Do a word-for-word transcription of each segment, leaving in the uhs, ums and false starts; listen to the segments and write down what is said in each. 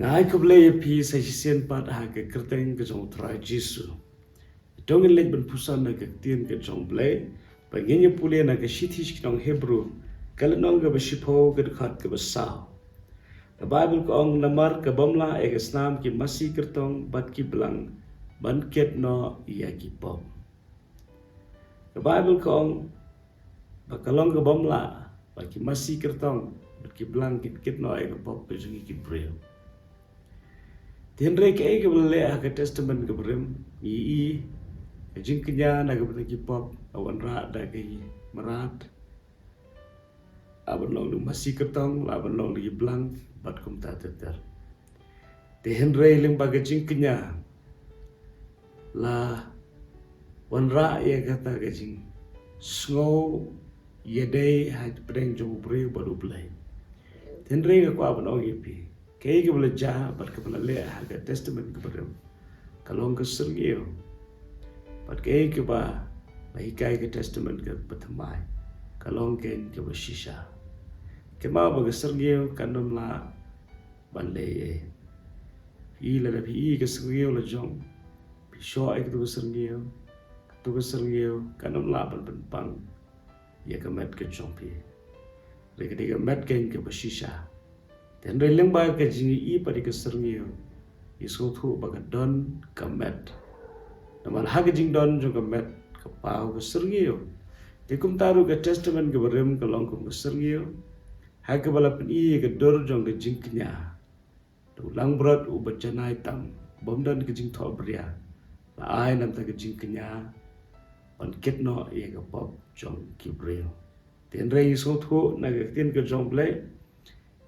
Nga ai khublei ïa phi sa shisien pat ha ka kyrteng ka jong u Trai Jisu. Dang ngin leit ban puson na ka ktien ka jong u Blei, ba ngin ïa pule na ka shithi sha ki nong Hebru, ka lynnong kaba shiphew, ka dkhot kaba saw. Ka Baibl ka ong, namar ka bym lah ïa ka snam ki masi kyrtong bad ki blang ban kit noh ïa ki pop. Ka Baibl ka ong ba ka long ka bym lah ba ki masi kyrtong bad ki blang kin kit noh ïa ka pop ka jong ki briew. Te hynrei kaei kaba la leh ha ka Testament kaba rim? Ngi i ka jingkñia na ka bynta ki pop, la wanrah da ki mrad, la ban long da ki masi kyrtong, la ban long da ki blang, bad kumta ter ter. Te hynrei lyngba ka jingkñia la wanrah ïa kata ka jingsngew ïadei hapdeng jong u briew bad u Blei. Te hynrei nga kwah ban ong ïa phi, kaei kaba la jia bad kaba la leh ha ka Testament kaba rim, ka long ka syrngiew. Bad kaei kaba la hikai ka Testament kaba thymmai, ka long keiñ kaba shisha. Kynmaw ba ka syrngiew kan ym lah ban leh ei ei. Phi, lada phi i ka syrngiew la jong, phi shoh ïa katu ka syrngiew, katu ka syrngiew kan ym lah ban pynpang ïa ka met ka jong phi. Hynrei ka dei ka met keiñ kaba shisha. Te hynrei lyngba ka jingïohi pat ïa ka syrngiew, ngi sngewthuh ba ka don ka met. Namar ha ka jingdon jong ka met ka paw ka syrngiew. Te kumta ruh ka Testament kaba rim ka long kum ka syrngiew ha kaba la pyni ïa ka dur jong ka jingkñia. Da u langbrot uba janai tam, bym don ka jingthohbria, la ai na ka bynta ka jingkñia ban kit noh ïa ka pop jong ki briew. Te hynrei ngi sngewthuh na ka ktien ka jong u Blei,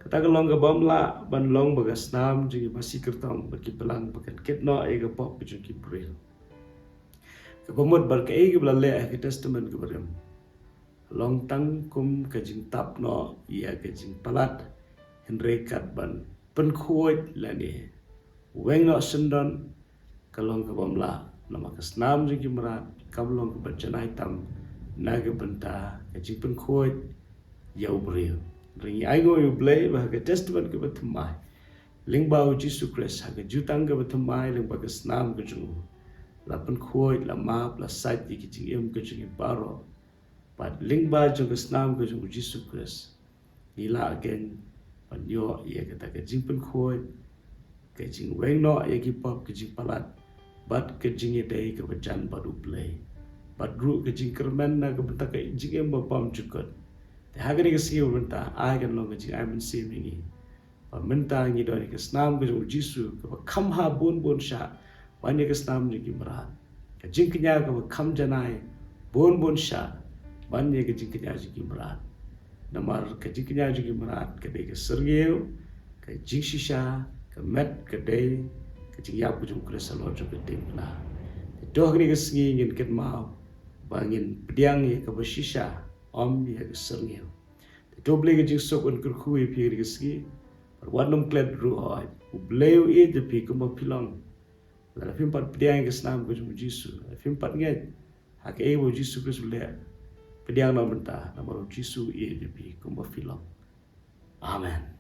kata ka long ka bym lah ban long ba ka snam jong ki masi kyrtong bad ki blang ba kan kit noh ïa ka pop ka jong ki briew. Kaba mut bad kaei kaba la leh ha ka Testament kaba rim, long tang kum ka jingtap noh ïa ka jingpalat, hynrei kat ban pynkhuid lane weng noh syndon, ka long ka bym lah. Namar ka snam jong ki mrad kam long kaba janai tam na ka bynta ka jingpynkhuid ïa u briew. Hynrei ngi ainguh ïa u Blei ba ha ka Testament kaba thymmai, lyngba u Jisu Khrist, ha ka jutang kaba thymmai, lyngba ka snam ka jong u, la pynkhuid, la map, la sait ïa ki jingim ka jong ngi baroh. Bad lyngba jong ka snam ka jong u Jisu Khrist, ngi lah keiñ ban ïoh ïa kata ka jingpynkhuid, ka jingweng noh ïa ki pop, ka jingpalat, bad ka jingïadei kaba jan bad u Blei, bad ruh ka jingkyrmen na ka bynta ka jingim ba bymjukut. Te ha kane ka sngi ba mynta, ai kan long ka jingai mynsiem ïa ngi ba mynta ngi don ïa ka snam ka jong u Jisu kaba kham bha bun bun shah ban ïa ka snam jong ki mrad, ka jingkñia kaba kham janai bun bun shah ban ïa ka jingkñia jong ki mrad. Namar ka jingkñia jong ki mrad ka dei ka syrngiew, ka jingshisha, ka met ka dei ka jingïap ka jong u Khrist halor jong ka diengphna. Te to ha kane ka sngi ngin kynmaw ba ngin pdiang ïa kaba shisha, ym ïa ka syrngiew. Te to u Blei ka jingsuk un kyrkhu ïa phi ha kane ka sngi. Bad wat nym klet ruh, hooid, u Blei u ïeit ïa phi kumba phi long. Lada phim pat pdiang ïa ka snam ka jong u Jisu, lada phim pat ngeit ha kaei ba u Jisu Khrist u leh, pdiang noh mynta, namar u Jisu u ïeit ïa phi kumba phi long. Amen.